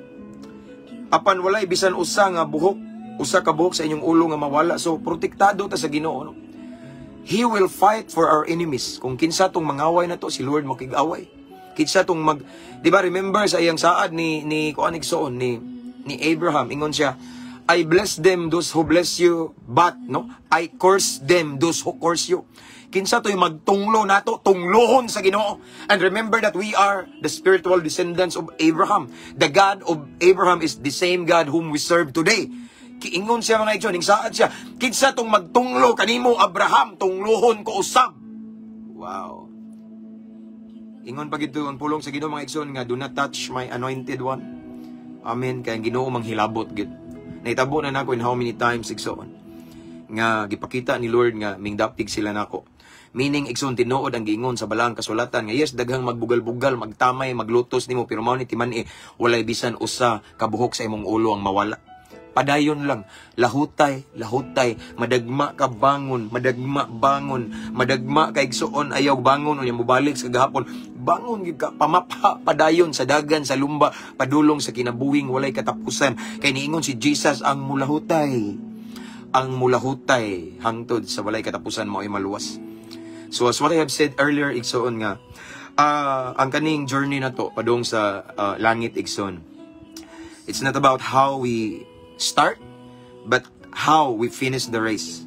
Apan walay bisan usa nga buhok, usa ka buhok sa inyong ulo nga mawala. So protektado ta sa Ginoo, no. He will fight for our enemies. Kung kinsa tong mangaway na to, si Lord makig-away. Kinsa tong mag, di ba, remember sa iyang saad ni kuan, igsoon, ni Abraham, ingon siya, "I bless them those who bless you, but no, I curse them those who curse you." Kinsa to'y magtunglo nato, tunglohon sa Ginoo. And remember that we are the spiritual descendants of Abraham. The God of Abraham is the same God whom we serve today. Kiingon siya, mga igsoon, saad siya, "Kinsa tong magtunglo kanimo, Abraham, tunglohon ko usab." Wow. Ingon pa gito ang pulong sa Ginoo, mga igsoon, nga "Do not touch my anointed one." Amen. Kaya ang Ginoo manghilabot gid. Nahitabo na nako in how many times, igsoon, nga gipakita ni Lord nga mingdapig sila nako. Meaning, igsoon, tinuod ang giingon sa balaang kasulatan nga yes, daghang magbugal-bugal, magtamay, maglutos nimo, pero mao ni timan-i, walay bisan usa ka buhok sa imong ulo ang mawala. Padayon lang, lahutay, lahutay, madagma ka, bangon, madagma, bangon, madagma ka, igsoon, ayaw bangon, unya mobalik sa gahapon, bangon gyud ka, pamapha, padayon sa dagan, sa lumba, padulong sa kinabuhing walay katapusan. Kay niingon si Jesus, ang mulahutay hangtod sa walay katapusan mao'y maluwas. So as what I have said earlier, igsoon, nga ang kaning journey na to padung sa langit, igsoon, it's not about how we start, but how we finish the race.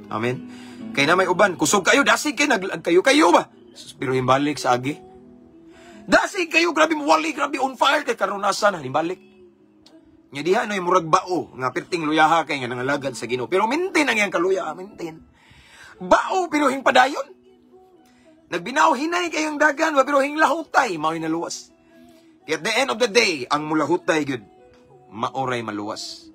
Amen? Kay na may uban, kusog kayo, dasig kayo, naglag kayo, kayo ba? Pero himbalik sa agi. Dasig kayo, grabe mo wali, grabe on fire, kay karunasan, himbalik. Nya diha no murag bao nga perting luyaha kay nga nangalagad sa Ginoo. Pero maintain ang iyang kaluya, maintain. Bao pero hingpadayon. Nagbinaw hinay kayong dagan, ba, pero hinglahutay mao'y naluwas. Kaya at the end of the day, ang mulahutay gyud maoray maluwas.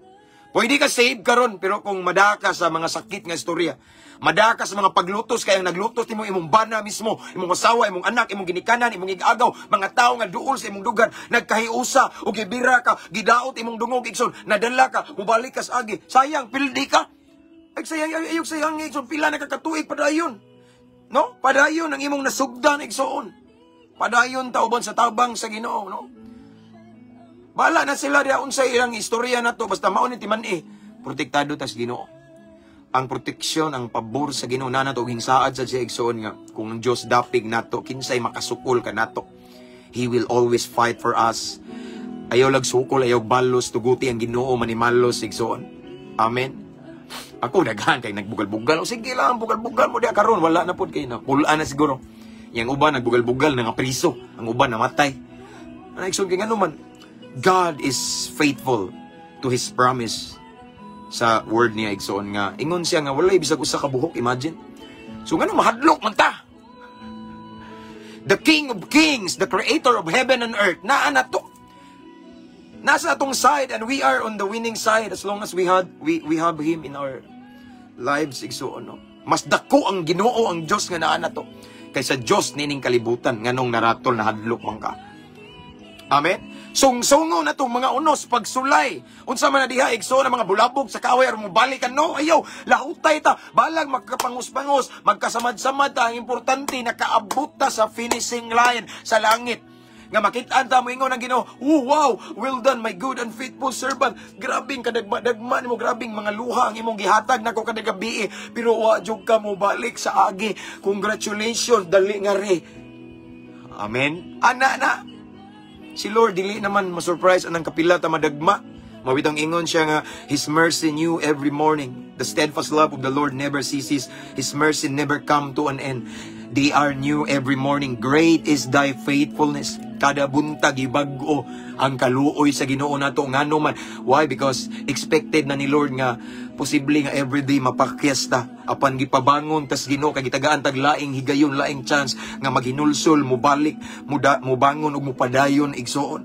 Pwede ka save karon, pero kung madaka sa mga sakit nga istorya, madaka sa mga paglutos kay ang naglutos nimo imong bana mismo, imong asawa, imong anak, imong ginikanan, imong igagaw, mga tawo nga duol sa imong dugan, nagkahiusa o gibira ka, gidaot imong dungog, igsoon, nadala ka, mubalik ka sa agi, sayang pildi ka. Ay sayang ayog sayang, igsoon, pila na ka katuig padayon. No? Padayon ang imong nasugdan, igsoon. Padayon ta uban sa tabang sa Ginoo, no? Bala na sila diha unsay ilang istorya na to, basta mao ni timan-i. Protektado tas Ginoo. Ang proteksyon, ang pabor sa Ginoo na nato saad sa siya, igsoon, nga kung ang Dios dapig nato, kinsay makasukol kanato? He will always fight for us. Ayaw lag sukol, ayaw balos, tuguti ang Ginoo manimalos, igsoon. Amen. Ako daghan kay nagbugal-bugal. O sige lang, bugal-bugal mo diha karon, wala na pud kay na. Pula na siguro. Yang uban nagbugal-bugal nga priso, ang uban namatay. Ano, igsoon, kay ngano man God is faithful to His promise sa word niya, igsoon, nga ingon siya nga walay bisag usa ka buhok, imagine. So ngano mahadlok man ta? The King of Kings, the creator of heaven and earth, naa na to. Nasa atong side and we are on the winning side as long as we have Him in our lives, igsoon, no. Mas dako ang Ginoo, ang Dios nga naa na to, kaysa Dios nining kalibutan. Nganong naratol, nahadlok man ka? Amen? Sungsungo na tong mga unos pagsulay. Unsa man na diha, igsoon, ang mga bulabog sa kaaway aron mobalik ka, no? Ayaw, lahutay ta. Balag magkapangos-pangos, magkasamad-samad ta. Ang importante nakaabot ta sa finishing line sa langit. Nga makit-an ta mo ingon ang Ginoo, "Oh, wow, well done, my good and faithful servant. Grabing kadagma-dagma nimo, grabing mga luha ang imong gihatag nako kada gabi. Pero wa jud ka mo balik sa agi. Congratulations, dali nga re." Amen. Ana na. Si Lord dili naman ma-surprise anang kapila ta madagma. Mawitang ingon siya nga His mercy new every morning. The steadfast love of the Lord never ceases. His mercy never come to an end. They are new every morning. Great is thy faithfulness. Kada buntag ibag-o ang kaluoy sa Ginoo nato, ngano man? Why? Because expected na ni Lord nga posible nga everyday mapakyas ta. Apan gipabangon tas Ginoo kay gitagaan tag laing higayon, laing chance nga maghinulsol, mubalik, muda, mubangon ug mupadayon, igsoon.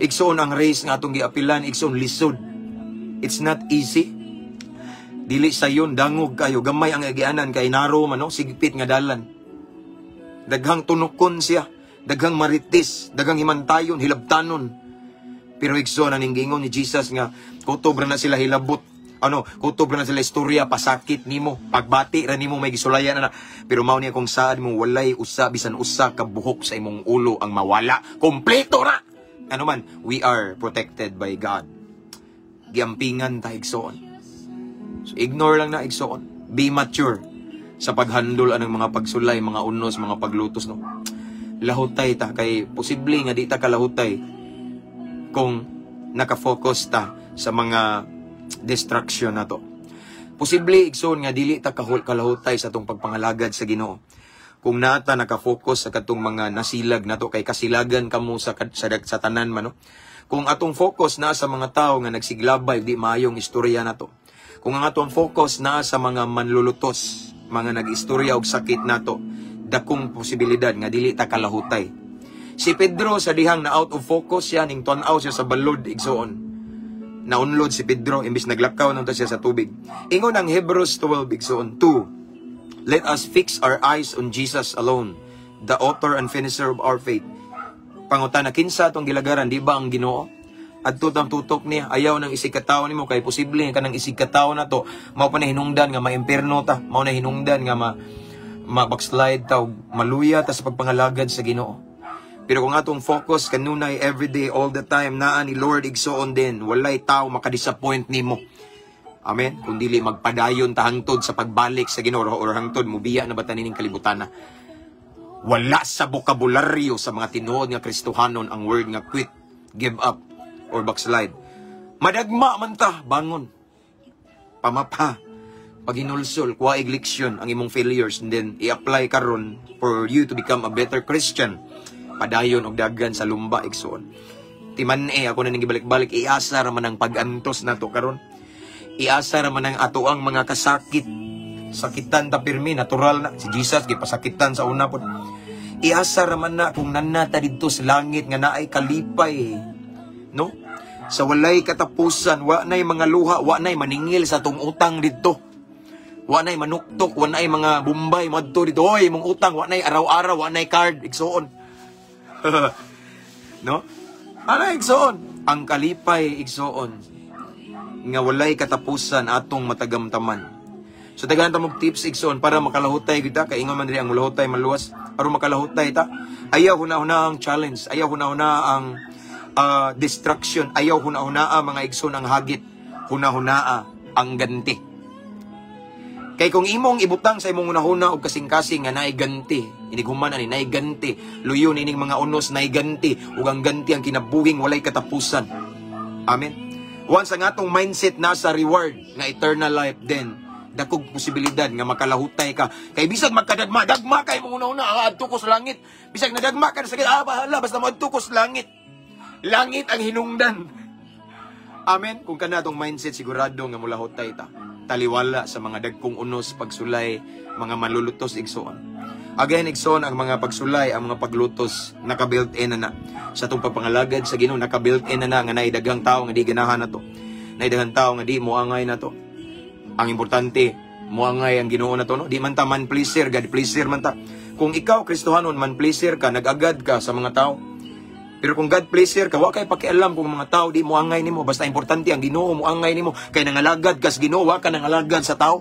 Igsoon, ang race nga atong giapilan, igsoon, lisod. It's not easy. Dili sayon, dangog kayo, gamay ang agianan kay narrow man, no? Sigpit nga dalan. Daghang tunukon siya, daghang maritis, daghang himantayon, hilabtanon. Pero igsoon, ang giingon ni Jesus nga kutob ra na sila hilabot. Ano, kutob ra na sila istorya pasakit nimo, pagbati ra nimo may gisulayan na. Pero mao niya kung saad mo, walay usa bisan usa ka buhok sa imong ulo ang mawala. Kompleto ra. Ano man, we are protected by God. Giampingan ta, igsoon. So ignore lang na, igsoon. Be mature sa paghandle anang mga pagsulay, mga unos, mga paglutos, no. Lahutay ta kay posible nga di ta kalahutay kung naka-focus ta sa mga distraction na to. Posible, igsoon, nga dili ta kalahutay sa atong pagpangalagad sa Ginoo kung nata naka-focus sa katong mga nasilag nato, kay kasilagan kamo sa tanan man, no. Kung atong focus na sa mga tao nga nagsiglabay di maayong istorya nato. Kung ang atong focus na sa mga manlulutos, mga nag-istorya og sakit nato, dakong posibilidad nga dili ta kalahutay. Si Pedro sa dihang na out of focus siya ning tun-aw siya sa balod, igsoon. Naunlod si Pedro imbis naglakaw nang siya sa tubig. Ingon ang Hebrews 12, igsoon, 2. "Let us fix our eyes on Jesus alone, the author and finisher of our faith." Pangutana, kinsa atong gilagaran, di ba ang Ginoo? Adto tang tutok niya, ayaw nang isig katawo nimo kay posible kanang isig katawo na to, mao pa na hinungdan nga maimpierno ta, mao na hinungdan nga ma backslide ta, ug maluya ta sa pagpangalagad sa Ginoo. Pero kung atong focus kanunay, everyday, all the time, naa ni Lord, igsoon, din walay tao makadisappoint nimo. Amen. Kung dili magpadayon ta hangtod sa pagbalik sa Ginoo or hangtod mubiya na ba nining kalibutan na. Wala sa bokabularyo sa mga tinuod nga Kristohanon ang word nga quit, give up, or backslide. Madagma man ta, bangon. Pamapa. Paghinulsol, kuha ig leksyon ang imong failures and then i-apply karon for you to become a better Christian. Padayon og dagan sa lumba, igsoon. Timan-e ako na ning gibalik-balik, iasa ra man ang pag-antos nato karon. Iasa ra man ang ato ang mga kasakit. Sakitan ta pirmi, natural na. Si Jesus gipasakitan sa una pod. Iasa ra man na kung nanata didto sa langit nga naay kalipay. No? Sa walay katapusan, wa na'y mga luha, wa na'y maningil sa atong utang didto. Wa na'y manuktok, wa na'y mga bumbay madto dito. Hoy, imong utang, wa na'y araw-araw, wa na'y card, igsoon. No? Ana, igsoon? Ang kalipay, igsoon, nga walay katapusan atong matagamtaman. So daghan ta mog tips, igsoon, para makalahutay kita kay ingon man diri ang mulahutay maluwas. Aron makalahutay ta, ayaw huna-huna ang challenge, ayaw huna-huna ang destruction, ayaw huna-huna ang mga igsoon ang hagit, huna-hunaa ang ganti. Kay kung imong ibutang sa imong hunahuna og kasing-kasing nga naay ganti, inighuman ani naay ganti, luyo nining mga unos, naay ganti, ug ang ganti ang kinabuhing walay katapusan. Amen. Once ang atong mindset nasa reward nga eternal life, then dakog posibilidad nga makalahutay ka. Kay bisag magkadagma, dagma kay imong hunahuna, ah, adto ko sa langit. Bisag nadagma ka sa ah, bahala, basta moadto ko sa langit. Langit ang hinungdan. Amen. Kung kana atong mindset, sigurado nga mulahutay ta. Taliwala sa mga dagkong unos, pagsulay, mga malulutos, igsoon. Again, igsoon, ang mga pagsulay, ang mga paglutos, naka-built in na na. Sa atong pagpangalagad sa Ginoo, naka-built in na na nga naay daghang tao nga di ganahan na to. Naay daghang tao nga di moangay na to. Ang importante, moangay ang Ginoo na to, no? Di man ta man pleaser, God pleaser man ta. Kung ikaw, Kristohanon, man pleaser ka, nag-agad ka sa mga tao. Pero kung God pleaser ka, wa kay pakialam kung mga tao di moangay nimo. Basta importante ang Ginoo moangay nimo. Kay nangalagad kas Ginoo, wa ka nangalagad sa tao.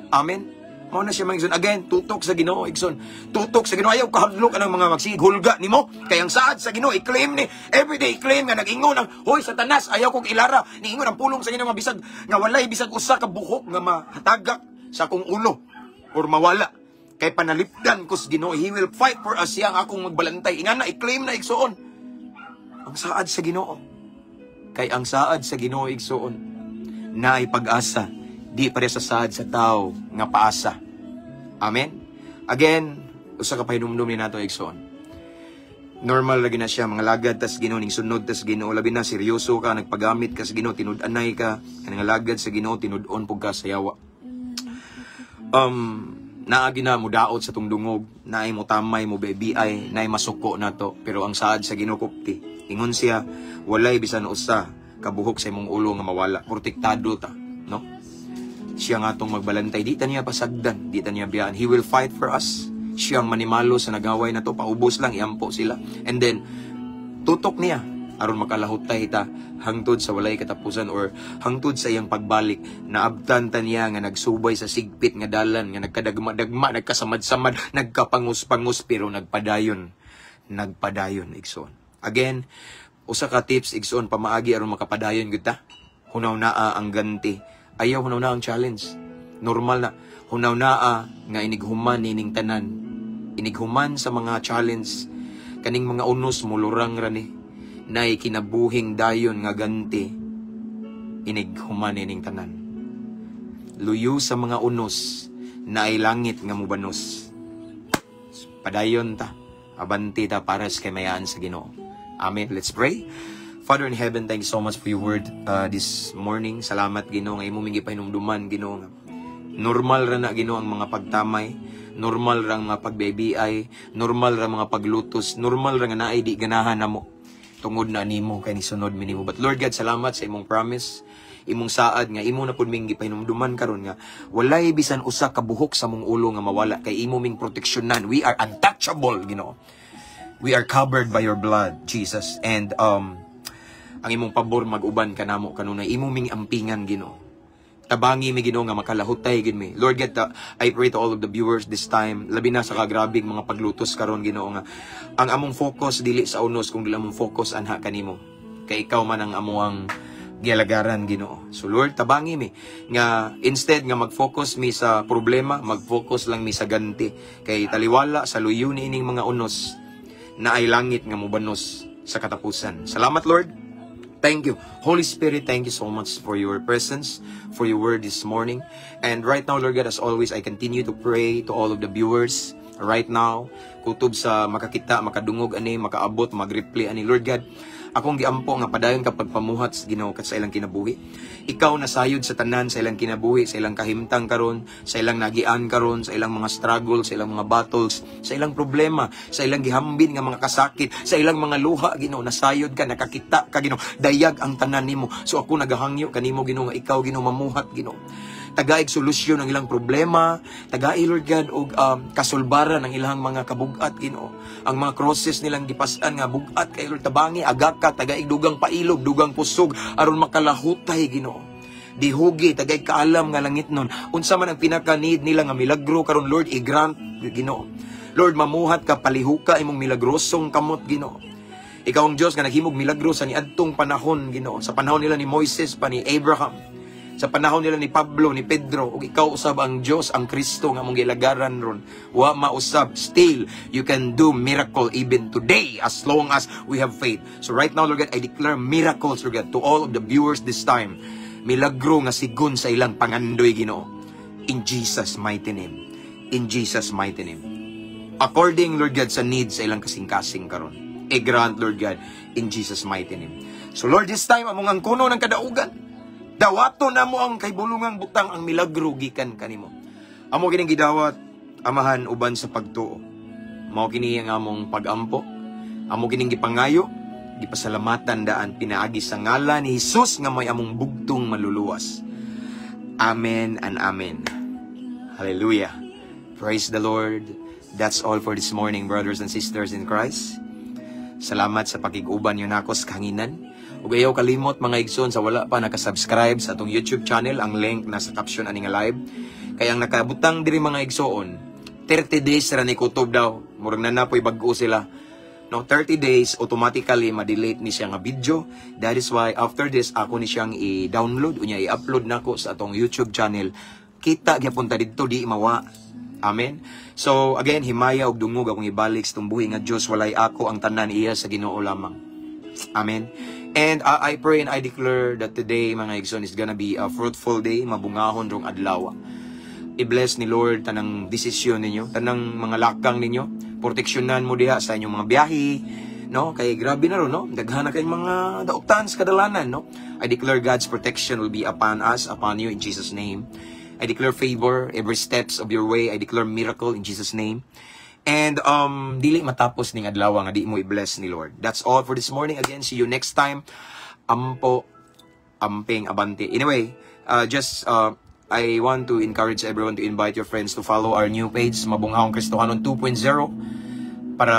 Amen. Mao na siya, mga igsoon. Again, tutok sa Ginoo, igsoon. Tutok sa Ginoo. Ayaw kahadlok anang mga magsigig hulga nimo. Kay ang saad sa Ginoo, i-claim ni everyday i-claim nga nag-ingon ang, "Hoy Satanas, ayaw kong ilara." Niingon ang pulong sa Ginoo nga bisag nga walay bisag usa ka buhok nga mahatagak sa akong ulo or mawala. Kay panalipdan ko sa Ginoo, He will fight for us, siya ang akong magbalantay. Ingana, i-claim na, igsoon, ang saad sa Ginoo. Kay ang saad sa Ginoo, igsoon, naay pag-asa, di pare sa saad sa tao nga paasa. Amen. Again, usa ka pahinumdum ni nato, igsoon. Normal lagi na siya mga lagad tas Ginoo, ning sunod tas Ginoo, labi na seryoso ka, nagpagamit ka sa Ginoo, tinud-anay ka, nga lagad sa Ginoo, tinud-on pug ka sa yawa. Naagi na mudaot sa tungdungog, naay mo tamay, mo BBI, naay masuko na to, pero ang saad sa Ginoo kupti. Ingon siya, walay bisan usa kabuhok sa imong ulo nga mawala. Protektado ta, no? Siya nga atong magbalantay, di ta niya pasagdan, di ta niya biyaan. He will fight for us. Siya ang manimalo sa nagaway na to, paubos lang, iampo sila. And then, tutok niya, aron makalahutay ta hangtod sa walay katapusan or hangtod sa iyang pagbalik. Naabtan ta niya nga nagsubay sa sigpit nga dalan, nga nagkadagma-dagma, nagkasamad-samad, nagkapangus-pangus, pero nagpadayon, nagpadayon, igsoon. Again, usa ka tips, igsoon, pamaagi aron makapadayon gyud ta: hunaw-naa ang ganti, ayaw hunaw-naa ang challenge. Normal na. Hunaw-naa nga inighuman nining tanan, inighuman sa mga challenge, kaning mga unos mulurang ra ni, nay kinabuhing dayon nga ganti inighuman nining tanan. Luyo sa mga unos, naay langit nga mubanos. Padayon ta, abanti ta para sa kamayan sa Ginoo. Amen. Let's pray. Father in heaven, thank you so much for your word this morning. Salamat, Ginoo, nga imo ming gipahinumduman, Ginoo, nga normal ra na, Ginoo, ang mga pagtamay, normal ra ang mga pagbebiay, normal ra mga paglutos, normal ra nga naay di ganahan namo. Tungod na nimo kay nisunod mi nimo. But Lord God, salamat sa imong promise, imong saad nga imo na pud ming gipahinumduman karon nga walay bisan usa ka buhok sa mong ulo nga mawala kay imo ming proteksyonan. We are untouchable, Ginoo. We are covered by your blood, Jesus. And ang imong pabor mag-uban kanamo kanunay, imo ming ampingan, Ginoo. Tabangi mi, Ginoo, nga makalahutay gid mi. Lord God, I pray to all of the viewers this time, labi na sa kagrabing mga paglutos karon, Ginoo, nga ang among focus dili sa unos kung dili among focus anha kanimo. Kay ikaw man ang amuang gialagaran, Ginoo. So Lord, tabangi mi nga instead nga mag-focus mi sa problema, mag-focus lang mi sa ganti. Kay taliwala sa luyo ni ining mga unos na ay langit nga mubanos sa katapusan. Salamat, Lord. Thank you. Holy Spirit, thank you so much for your presence, for your word this morning. And right now, Lord God, as always, I continue to pray to all of the viewers right now. Kutob sa makakita, makadungog ani, makaabot, mag-reply ani. Lord God, akong giampo nga padayon ka pagpamuhat sa Ginoo kat sa ilang kinabuhi. Ikaw na sayod sa tanan sa ilang kinabuhi, sa ilang kahimtang karon, sa ilang nagian karon, sa ilang mga struggle, sa ilang mga battles, sa ilang problema, sa ilang gihambin nga mga kasakit, sa ilang mga luha, Ginoo, nasayod ka, nakakita ka, Ginoo, dayag ang tanan nimo. So ako nagahangyo kanimo, Ginoo, nga ikaw, Ginoo, mamuhat, Ginoo. Tagaig solusyon ang ilang problema, tagai, Lord God, og kasulbaran ang ilang mga kabugat, Ginoo. Ang mga crosses nilang gipasan nga bugat kay Lord, tabangi, agaka, tagaig dugang pailob, dugang kusog aron makalahutay, Ginoo. Dihugi, tagaig kaalam nga langit nun. Unsa man ang pinaka-need nila nga milagro karon, Lord, i-grant, Ginoo. Lord, mamuhat ka, palihuka imong milagrosong kamot, Ginoo. Ikaw ang Dios nga naghimog milagro sa niadtong panahon, Ginoo. Sa panahon nila ni Moises pa, ni Abraham. Sa panahon nila ni Pablo, ni Pedro, ug ikaw usab ang Dios, ang Kristo nga among gilagaran ron. Wa mausab. Still, you can do miracle even today as long as we have faith. So right now, Lord God, I declare miracles, Lord God, to all of the viewers this time. Milagro nga sigon sa ilang pangandoy, Ginoo. In Jesus' mighty name. In Jesus' mighty name. According, Lord God, sa needs sa ilang kasing-kasing karon. I-grant, Lord God, in Jesus' mighty name. So Lord, this time, among ang kuno ng kadaugan. Dawato na mo ang kaybulungang butang, ang milagro gikan kanimo. Amo kining gidawat, Amahan, uban sa pagtuo. Mao kini ang among pagampo. Amo kining gipangayo, gipasalamatan daan pinaagi sa ngalan ni Jesus nga may among bugtong maluluwas. Amen and amen. Hallelujah. Praise the Lord. That's all for this morning, brothers and sisters in Christ. Salamat sa pakig-uban niyo nako sa kahanginan. Ug ayaw kalimot, mga igsoon, sa wala pa nakasubscribe sa atong YouTube channel, ang link nasa caption ani nga live. Kaya ang nakabutang diri, mga igsoon, 30 days ra ni kutob daw. Murag na napoy bag-o sila. No, 30 days automatically ma-delete ni siya nga video. That is why after this ako ni siyang i-download unya i-upload nako sa atong YouTube channel. Kita gyapon ta didto, di mawa. Amen. So again, himaya ug dungog akong ibalik sa tumbuhi nga Dios, walay ako, ang tanan iya sa Ginoo lamang. Amen. And I pray and I declare that today, mga igsoon, is gonna be a fruitful day, mabungahon rong adlaw. I-bless ni Lord tanang desisyon ninyo, tanang mga lakang ninyo, proteksyonan mo diha sa inyong mga biyahe, no? Kay grabe na ron, no? Daghan na kayong mga dauktan sa kadalanan, no? I declare God's protection will be upon us, upon you in Jesus' name. I declare favor every steps of your way. I declare miracle in Jesus' name. And dili matapos ning adlaw nga di mo i-bless ni Lord. That's all for this morning. Again, see you next time. Ampo, amping, abante. Anyway, just I want to encourage everyone to invite your friends to follow our new page, Mabunghawong Kristohanon 2.0, para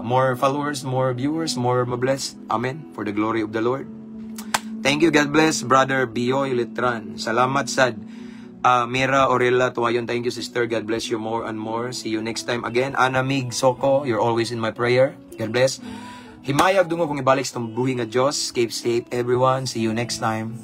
more followers, more viewers, more mabless. Amen. For the glory of the Lord. Thank you. God bless, Brother Bioy Litran. Salamat sad. Mira Orella Tuwayon, thank you, sister. God bless you more and more. See you next time again. Ana Mig Soko, you're always in my prayer. God bless. Himayag dungog kung ibalik sa buhi nga Diyos. Keep safe, everyone. See you next time.